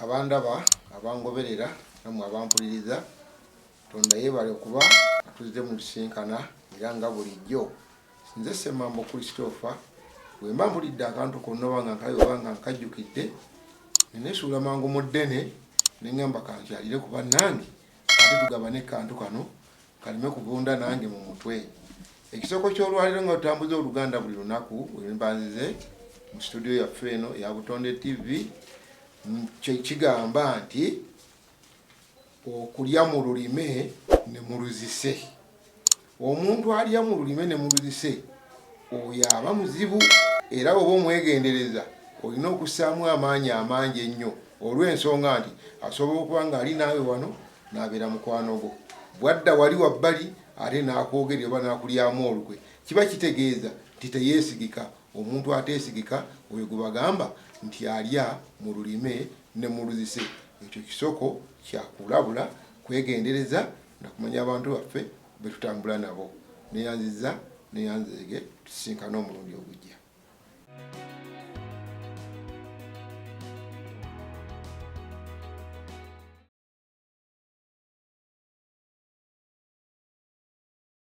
Abandaba, abangoberera, nammwe abampuliriza, Tonda yeebale okuba nga tuzze mu nsisinkana era nga bulijjo. Nze Ssemambo Christopher, bwe mba mpulidde akantu konna oba nga nkalabye oba nga nkajjukidde, ne neesuula mangu mu ddene ne ŋŋamba kankyalire ku bannange ate tugabane kantu kano kaleme kuvunda nange mu mutwe. Ekisoko ky'olwaleero nga tutambuza Oluganda buli lunaku we mba nzize mu situdiyo yaffe eno eya Butonde TV kye kigamba nti okulya mu lulime ne mu luzise. Omuntu alya mu lulime ne mu luzise oyo aba muzibu era bw'oba omwegendereza olina okussaamu amaanyi amangi ennyo olw'ensonga nti asobola okuba ng'ali naawe wano n'abeera mukwano gwo, bw'adda wali wabbali ate n'akwogerera oba n'akulyamu olukwe kiba kitegeeza nti teyeesigika. Omuntu ateesigika oyo gwe bagamba nti alya mu lulime ne mu luzise. Ekyo kisoko kya kulabula, kwegendereza na kumanya abantu baffe be tutambula nabo. Neeyanzizza neeyanzeege tusisinkane omulundi ogujja.